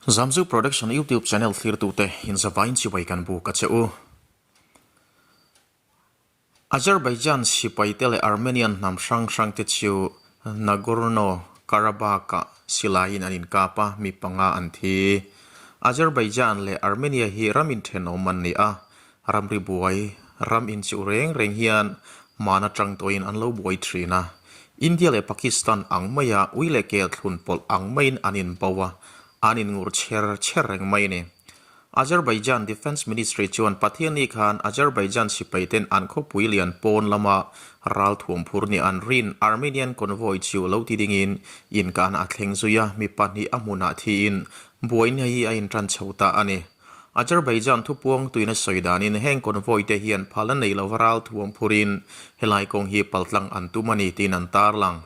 Zamzu Production YouTube channel thlirtute inzavain chibai kan buk a che u. Azerbaijan sipaite leh Armenian hnam hrang hrangte chu Nagorno-Karabakh-ah silaiin an inkap a, mi panga an thi. Azerbaijan leh Armenia hi ram inthenawm an ni a, ramri buai, ram inchuh reng reng hian hman atang tawhin an lo buai thin a. India leh Pakistan ang maia ui leh kel thlun pawlh ang maiin an inbo a, an inngur chher chher reng mai a ni. Azerbaijan Defence Ministry chuan Pathianni khan Azerbaijan sipaiten an khawpui lian pawn lama ralthuam phur nia an rin Armenian convoy chu lo ti dingin inkahna a thleng zui a, mi pahnih a hmunah thiin buaina hi a intan chho ta a ni. Azerbaijan thupuang tuina sawi danin heng convoy te hian phal a nei lova ralthuam phurin helai kawng hi paltlang an tum a ni tiin an tarlang.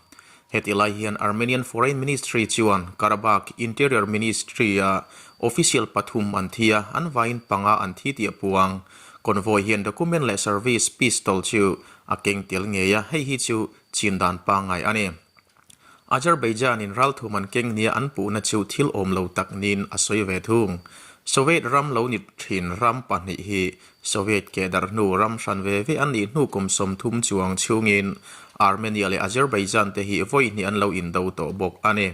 Heti lai hian Armenian Foreign Ministry chuan Karabakh Interior Ministry-a official pathum an thi a, an vaiin panga an thi tih a puang. Convoy hian document leh service pistol chu a keng tel ngei a, hei hi chu chin dan pangngai a ni. Azerbaijan-in ralthum an keng nia an puhna chu thil awm lo tak niin a sawi ve thung. Soviet ram lo ni thin ram pahnih hi Soviet keh darh hnu ram hran ve ve an nih hnu kum 30 chuang chhungin Armenia leh Azerbaijan te hi vawi hnih an lo indo tawh bawk a ni.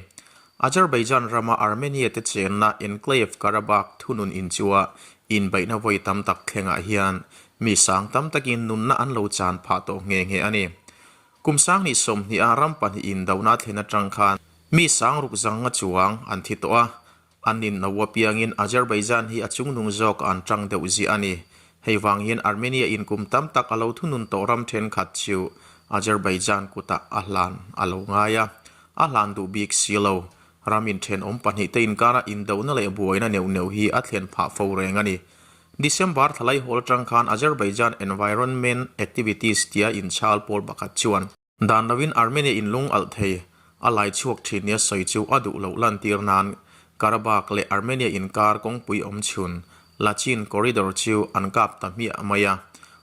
Azerbaijan rama Armenia te chenna enclave Karabakh thunun inchua inbeihna vawi tam tak thlengah hian mi sang tam takin nunna an lo chan phah tawh nghe nghe a ni. Kum 2020 a ram pahnih indona thlen atang khan mi sang ruk zanga chuang an thi tawh a, an inno apiangin Azerbaijan hi a chungnung zawk an tang deuh ziah a ni. Hei vang hian Armenia in kum tam tak a lo thunun tawh ram thenkhat chu Azerbaijan kutah a hlan a lo ngai a, a hlan duh bik si lo. Ram inthenawm pahnih te inkara indona leh buaina neuh neuh hi a thlen phah fo reng a ni. December thlalai hawl atang khan Azerbaijan Environment Activities tia inchhal pawl pakhat chuan dan loin Armenia in lung alh thei a lai chhuak thin nia sawi chu a duh loh lantir nan Karabakh leh Armenia inkar kawngpui awm chhun Lachin Corridor chu an kap ta hmiah mai a.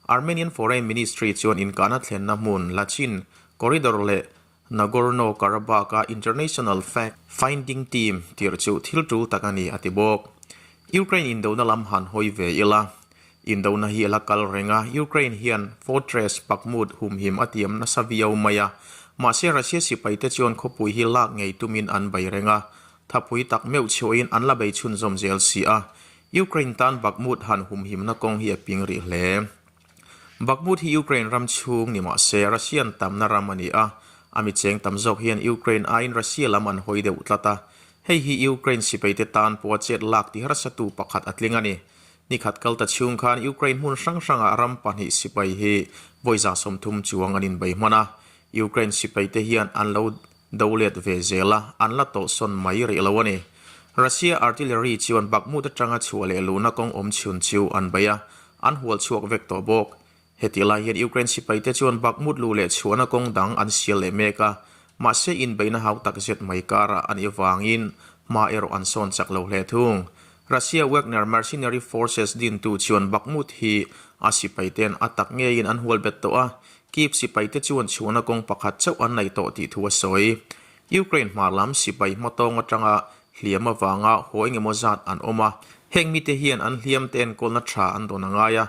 Armenian Foreign Ministry chuan inkahna thlenna hmun Lachin Corridor leh Nagorno-Karabakh-a International Fact Finding Team tirh chu thil tul tak a ni a ti bawk. Ukraine indona lam han hawi ve ila. Indona hi a la kal reng a, Ukraine hian Fortress Bakhmut humhim a tiam nasa viau mai a. Mahse Russia sipaite chuan khawpui hi lak ngei tumin an bei reng a, thapui tak meuh chhuahin an la bei chhunzawm zel si a. Ukraine tan Bakhmut han humhimna kawng hi a ping rih hle. Bakhmut hi Ukraine ram chhung ni mah se Russian tamna ram a ni a, a mi cheng tam zawk hian Ukraine aiin Russia lam an hawi deuh tlat a, hei hi Ukraine sipaite tan pawha chet lak ti harsatu pakhat a tling a ni. Nikhat kal ta chhung khan Ukraine hmun hrang hrangah ram pahnih sipai hi vawi 30 chuang an inbei hman a, Ukraine sipaite hian an lo do let ve zel a, an la tawlhsawn mai rih lo a ni. Russia artillery chuan Bakhmut atanga chhuah leh luhna kawng awm chhun chu an bei a, an hual chhuak vek tawh bawk. Hetih lai hian Ukraine sipaite chuan Bakhmut luh leh chhuahna kawng dang an sial leh mek a, mahse inbeihna hau tak zet mai karah a nih avangin hma erawh an sawn chak lo hle thung. Russia Wagner mercenary forces dintu chuan Bakhmut hi a sipaite'n a tak ngeiin an hual bet tawh a, Kyiv sipaite chuan chhuahna kawng pakhat chauh an nei tawh tih thu a sawi. Ukraine hmar lam sipai hmatawng atanga hliam avanga haw engemaw zat an awm a, heng mite hian an hliamte enkawlna tha an dawn a ngai a,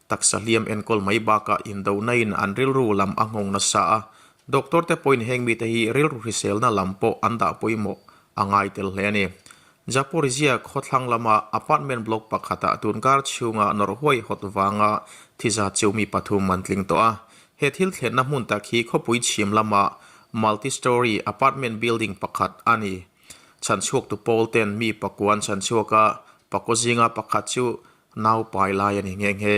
taksa hliam enkawl mai bakah indonain an rilru lam a nghawng nasa a, doctor te pawhin heng mite hi rilru hriselna lam pawh an dah pawimawh a ngai tel hle a ni. Zaporizhzhia khawthlang lama apartment block pakhatah tunkar chhunga nawrh huai hawt vanga thiza chu mi pathum an tling tawh a. He thil thlenna hmun tak hi khawpui chhim lama multi-storey apartment building pakhat a ni. Chhanchhuaktu pawl ten mi pakua an chhanchhuak a, pakua zinga pakhat chu nau pai lai a ni nghe nghe.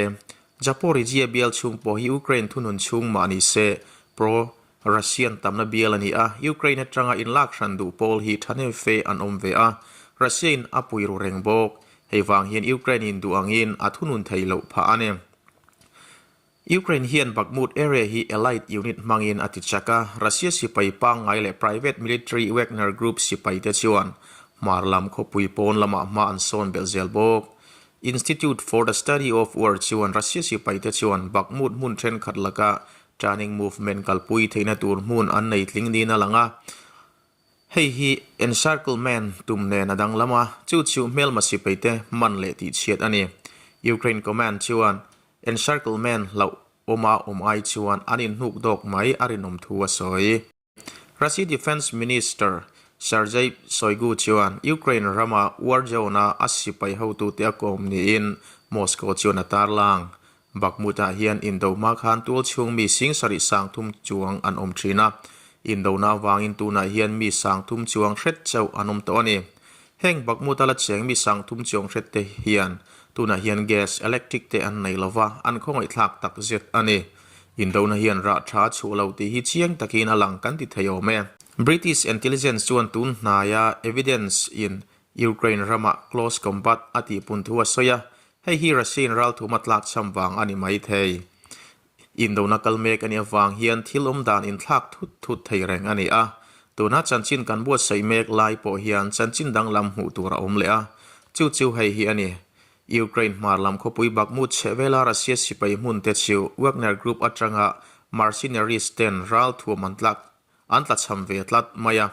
Zaporizhzhia bial chhung pawh hi Ukraine thunun chhung mah ni se pro Russian tamna bial a ni a, Ukraine atanga inlak hran duh pawl hi thahnem fe an awm ve a, Russia in a pui ru reng bawk. Hei vang hian Ukraine in duh angin a thunun thei loh phah a ni. Ukraine hian Bakhmut area hi elite unit hmangin a ti chak a, Russia sipai pangngai leh private military Wagner Group sipai te chuan hmar lam khawpui pawn lamah hma an sawn belh zel bawk. Institute for the Study of War chuan Russia sipai te chuan Bakhmut hmun thenkhat laka Turning movement kalpui theihna tur hmun an nei tling niin a lang a. Hei hi encirclement tum nen a danglam a, chu chu hmelma sipaite man leh tihchhiat a ni. Ukraine command chuan encirclement hlauh awma awm ai chuan an inhnuk dawk mai a rinawm thu a sawi. Russia Defence Minister Sergei Shoigu chuan Ukraine rama war zone-a a sipai hotute a kawm niin Moscow chuan a tarlang. Bakhmut-ah hian indo hma khan tual chhung mi sing sarih 3000 chuang an awm thin a, indona avangin tunah hian mi 3000 chuang hret chauh an awm tawh a ni. Heng Bakhmut-a la cheng mi 3000 chuang hret te hian tunah hian gas, electric te an nei lova, an khawngaihthlak tak zet a ni. Indona hian rah tha a chhuah lo tih hi chiang takin a lang kan ti thei awm e. British intelligence chuan tun hnaia evidence in Ukraine ramah close combat a tihpun thu a sawi a, Hei hi Russian ralthum a tlak cham vang a ni mai thei. Indona kal mek a nih avang hian thil awm dan inthlak thut thut thei reng a ni a. Tuna chanchin kan buatsaih mek lai pawh hian chanchin danglam hmuh tur a awm leh a. Chu chu hei hi a ni. Ukraine hmar lam khawpui Bakhmut chheh vela Russia sipai hmun te chu Wagner Group atanga mercenaries ten ralthuam an tlak An tlachham ve tlat mai a.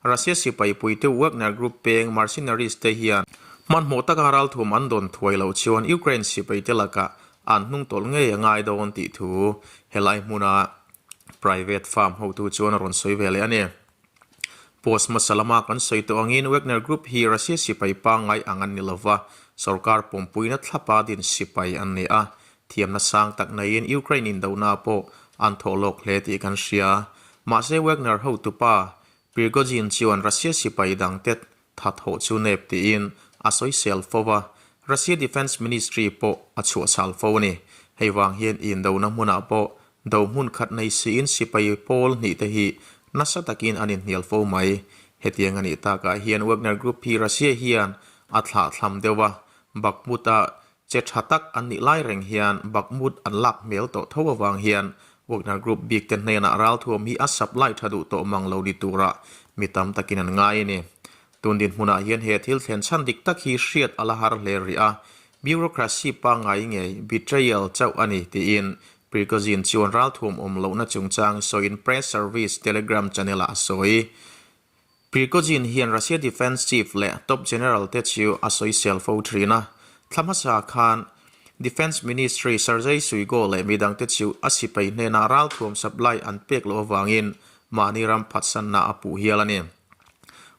Russia sipai puitu Wagner Group peng mercenaries te hian hmanhmawh taka ralthum an dawn thuai loh chuan Ukraine sipai te lakah an hnungtawlh ngei a ngai dawn tih thu helai hmuna private firm hotu chuan a rawn sawi ve leh a ni. Post hmasa lama kan sawi tawh angin Wagner Group hi Russia sipai pangngai ang an ni lova, sorkar pawmpuina thlapa din sipai an ni a, Thiamna sang tak naiin Ukraine indona pawh an thawh lawk hle tih kan hria. Mahse Wagner hotupa Prigozhin chuan Russia sipai dangte tha thawh chu nep tiin a sawisel fo va, Russia Defence Ministry pawh a chhuahchhal fo a ni. Hei vang hian indona hmunah pawh do hmun khat nei siin sipai pawl hnih te hi nasa takin an inhnial fo mai. Hetiang a nih takah hian Wagner Group hi Russia hian a thlahthlam deuh a, Bakhmut-a Che tha tak an nih lai reng hian Bakhmut an lak hmel tawh tho avang hian Wagner Group bik te hnenah ralthuam hi a supply tha duh tawh mang lo ni turah mi tam takin an ngai a ni. Tun dinhmunah hian he thil thlen chhan dik tak hi hriat a la har hle rih a, bureaucracy pangngai ngei betrayal chauh a ni tiin Prigozhin chuan ralthuam awm lohna chungchang sawiin press service Telegram channel-ah a sawi. Prigozhin hian Russia Defence Chief leh top general te chu a sawisel fo thin a. Thla hmasa khan Defence Ministry Sergei Shoigu leh midangte chu a sipai hnenah ralthuam supply an pek loh avangin mahni ram phatsanna a puh hial a ni.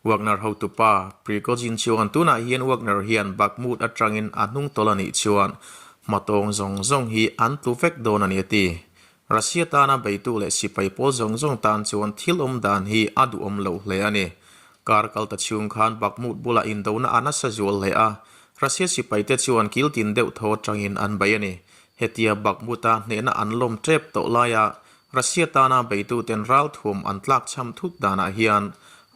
Wagner hotupa Prigozhin chuan tunah hian Wagner hian Bakhmut atangin a hnung tawlh a nih chuan hmatawng zawng zawng hi an tlu vek dawn a ni a ti. Russia tana beitu leh sipai pawl zawng zawng tan chuan thil awm dan hi a duhawm loh hle a ni. Kar kal ta chhung khan Bakhmut bulah indona a nasa zual hle a, Russia sipaite chuan kil tin deuh thaw atangin an bei a ni. Hetia Bakhmut-a hnehna an lawm tep tawh laia Russia tana beituten ralthuam an tlakchham thut danah hian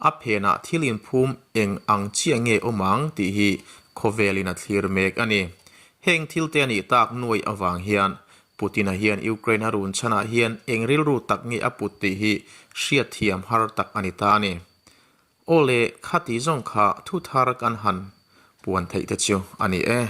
a phenah thil inphum eng ang chiah nge awm ang tih hi khawvelin a thlir mek a ni. Heng thilte a nih tak nuaih avang hian Putin-a hian Ukraine a run chhanah hian eng rilru tak nge a put tih hi hriatthiam har tak a ni ta a ni. Aw le, khati zawng kha thu thar kan han puan theih te chu a ni e.